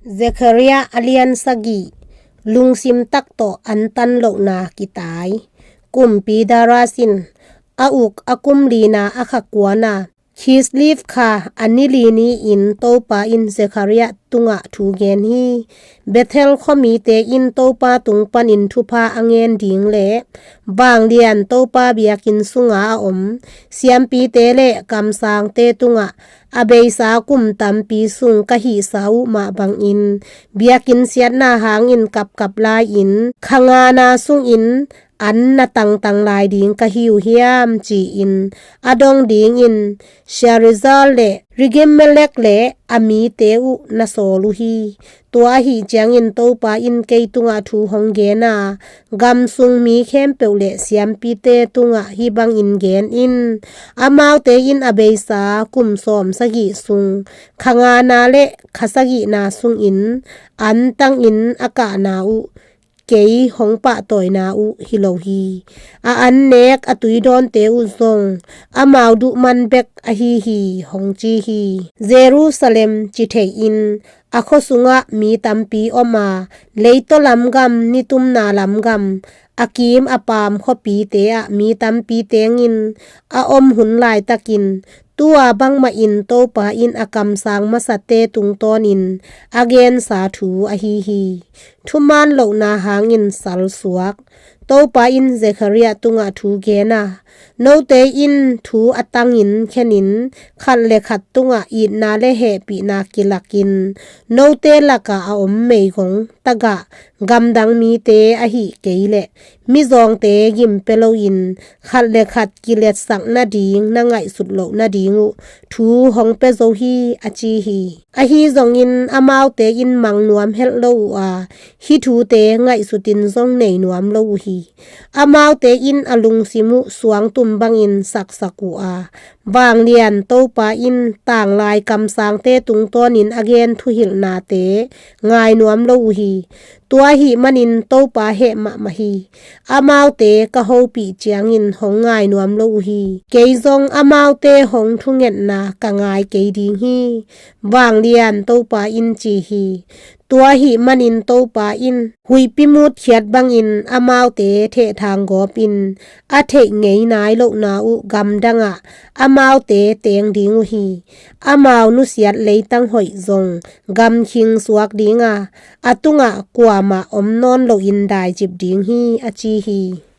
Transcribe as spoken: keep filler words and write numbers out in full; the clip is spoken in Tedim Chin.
Zekhariah a lian sagih. Lungsim tak tawh antan lohna kitai. Kumpi Darius in a uk a kum lina a kha kuana, Kislev kha a ni li ni-in Topa in Zekhariah tungah thu gen hi. Bethel khuamite in Topa tung panin thupha a ngen ding le vanglian Topa biakinn sunga a om siampite le kamsangte tungah a beisa kum tampi sung ka hihsa uh mah bangin biakinn siatna hangin kapkap lai-in kha ngana sungin an na tangtang lai ding ka hi uh hiam, ci-in a dong dingin Sharezer le Regem-melek le a mite uh na sawl uh hi. Tua ahi ciangin Topa in kei tungah thu hong gen a, gam sung mi khempeuh le siampite tungah hih bangin gen in: Amaute in a beisa kum sawm sagih sung kha ngana le kha sagihna sungin an tangin a kahna uh kei hong pahtawina uh hi lo hi. A annek a tuidawnte uh zong amau duhman bek ahi hi, hong ci hi. Jerusalem ci thei-in a khua sungah mi tampi om a, leitaw lam gam, nitumna lam gam, a kim a paam khuapite ah mi tampi tengin a om hun laitakin, tua bangmahin Topa in a kamsang masate tungtawnin a gensa thu ahi hi. Thuman lohna hangin salsuak. Topa in Zekhariah tungah thu gen a, note in thu a tangin khenin khat le khat tungah itna le hehpihna kilakin, note lakah a om meigong tagah gamdang mite ahi kei leh mizawngte gim pia loin khat le khat kiletsak nading na ngaihsut loh nading uh thu hong pia zo hi, a ci hi. Ahi zongin amaute in mang nuam helh lo uh a, hih thute ngaihsutin zong nei nuam lo uh hi. Amaute in a lungsim uh suangtum bangin saksak uh a, vanglian Topa in tanglai kamsangte tungtawnin a gen thuhilhnate ngai nuam lo uh hi. Tua ahih manin Topa heh mahmah hi. Amaute ka hopih ciangin hong ngai nuam lo uh hi. Kei zong amaute hong thungetna ka ngai kei ding hi, vanglian Topa in ci hi. Tua ahih manin Topa in huihpi mutkhiat bangin amaute thehthang gawpin a theih ngei nai lohna uh gamdangah amaute teng ding uh hi. Amau nusiat leitang hoih zong gamkhing suak ding a, a tungah kuamah om nawn loin daicip ding hi, a ci hi.